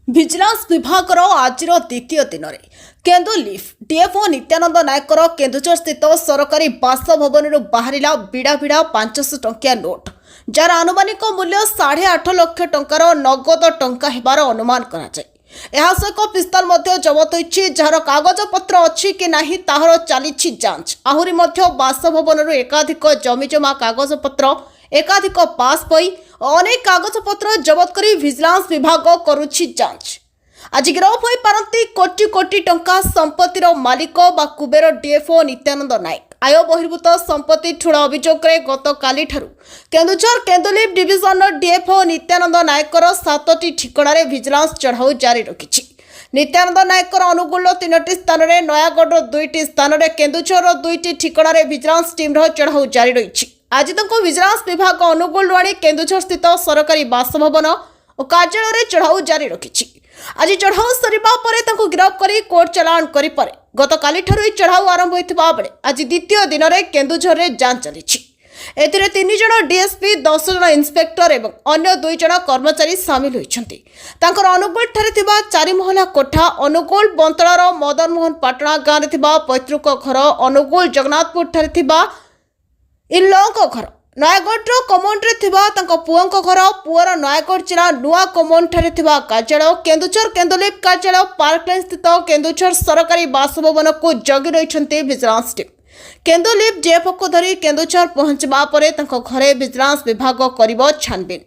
Vigilance ବିଭାଗର ଆଜିର ଦ୍ୱିତୀୟ ଦିନରେ କେନ୍ଦୁଲିଫ୍ ଡିଏଫ୍ଓ ନିତ୍ୟାନନ୍ଦ ନାୟକର କେନ୍ଦୁଝର ସ୍ଥିତ ସରକାରୀ ବାସଭବନରୁ ବାହାରିଲା ବିଡ଼ା ବିଡ଼ା 500 ଟଙ୍କିଆ ନୋଟ୍, ଯାହାର ଆନୁମାନିକ ମୂଲ୍ୟ 8.5 ଲକ୍ଷ ଟଙ୍କାର ନଗଦ ଟଙ୍କା ହେବାର ଅନୁମାନ କରାଯାଏ। ଏହା ସହ ଏକ ପିସ୍ତଲ ମଧ୍ୟ ଜବତ ହୋଇଛି, ଯାହାର କାଗଜପତ୍ର ଅଛି କି ନାହିଁ ତାହାର ଚାଲିଛି ଯାଞ୍ଚ। ଆହୁରି ମଧ୍ୟ ବାସଭବନରୁ ଏକାଧିକ ଜମିଜମା କାଗଜପତ୍ର, ଏକାଧିକ ପାସ୍ ବହି ଓ ଅନେକ କାଗଜପତ୍ର ଜବତ କରି ଭିଜିଲାନ୍ସ ବିଭାଗ କରୁଛି ଯାଞ୍ଚ। ଆଜି ଗିରଫ ହୋଇପାରନ୍ତି କୋଟି କୋଟି ଟଙ୍କା ସମ୍ପତ୍ତିର ମାଲିକ ବା କୁବେର ଡିଏଫ୍ଓ ନିତ୍ୟାନନ୍ଦ ନାୟକ। ଆୟ ବହିର୍ଭୂତ ସମ୍ପତ୍ତି ଠୁଳ ଅଭିଯୋଗରେ ଗତକାଲିଠାରୁ କେନ୍ଦୁଝର କେନ୍ଦୁଲିଫ୍ ଡିଭିଜନର ଡିଏଫ୍ଓ ନିତ୍ୟାନନ୍ଦ ନାୟକର ସାତଟି ଠିକଣାରେ ଭିଜିଲାନ୍ସ ଚଢ଼ାଉ ଜାରି ରଖିଛି। ନିତ୍ୟାନନ୍ଦ ନାୟକର ଅନୁଗୁଳର ତିନୋଟି ସ୍ଥାନରେ, ନୟାଗଡ଼ର ଦୁଇଟି ସ୍ଥାନରେ, କେନ୍ଦୁଝରର ଦୁଇଟି ଠିକଣାରେ ଭିଜିଲାନ୍ସ ଟିମ୍ର ଚଢ଼ାଉ ଜାରି ରହିଛି। ଆଜି ତାଙ୍କୁ ଭିଜିଲାନ୍ସ ବିଭାଗ ଅନୁଗୁଳରୁ ଆଣି କେନ୍ଦୁଝର ସ୍ଥିତ ସରକାରୀ ବାସଭବନ ଓ କାର୍ଯ୍ୟାଳୟରେ ଚଢ଼ାଉ ଜାରି ରଖିଛି। ଆଜି ଚଢ଼ାଉ ସରିବା ପରେ ତାଙ୍କୁ ଗିରଫ କରି କୋର୍ଟ ଚାଲାଣ କରିପାରେ। ଗତକାଲିଠାରୁ ଏହି ଚଢ଼ାଉ ଆରମ୍ଭ ହୋଇଥିବା ବେଳେ ଆଜି ଦ୍ୱିତୀୟ ଦିନରେ କେନ୍ଦୁଝରରେ ଯାଞ୍ଚ ଚାଲିଛି। ଏଥିରେ ତିନି ଜଣ ଡିଏସ୍ପି, 10 ଜଣ ଇନ୍ସପେକ୍ଟର ଏବଂ ଅନ୍ୟ ଦୁଇ ଜଣ କର୍ମଚାରୀ ସାମିଲ ହୋଇଛନ୍ତି। ତାଙ୍କର ଅନୁଗୁଳଠାରେ ଥିବା ଚାରିମହଲା କୋଠା, ଅନୁଗୁଳ ବନ୍ତଳାର ମଦନମୋହନ ପାଟଣା ଗାଁରେ ଥିବା ପୈତୃକ ଘର, ଅନୁଗୁଳ ଜଗନ୍ନାଥପୁରଠାରେ ଥିବା ଇନଲଙ୍କ ଘର, ନୟାଗଡ଼ର କମଣ୍ଡରେ ଥିବା ତାଙ୍କ ପୁଅଙ୍କ ଘର, ପୁଅର ନୟାଗଡ଼ ଜିଲ୍ଲା ନୂଆ କମଣ୍ଡଠାରେ ଥିବା କାର୍ଯ୍ୟାଳୟ, କେନ୍ଦୁଝର କେନ୍ଦୁଲିଫ୍ କାର୍ଯ୍ୟାଳୟ, ପାର୍କଲାଇନ୍ ସ୍ଥିତ କେନ୍ଦୁଝର ସରକାରୀ ବାସଭବନକୁ ଜଗି ରହିଛନ୍ତି ଭିଜିଲାନ୍ସ ଟିମ୍। କେନ୍ଦୁଲିଫ୍ ଡିଏଫ୍ଓକୁ ଧରି କେନ୍ଦୁଝର ପହଞ୍ଚିବା ପରେ ତାଙ୍କ ଘରେ ଭିଜିଲାନ୍ସ ବିଭାଗ କରିବ ଛାନବିନ୍।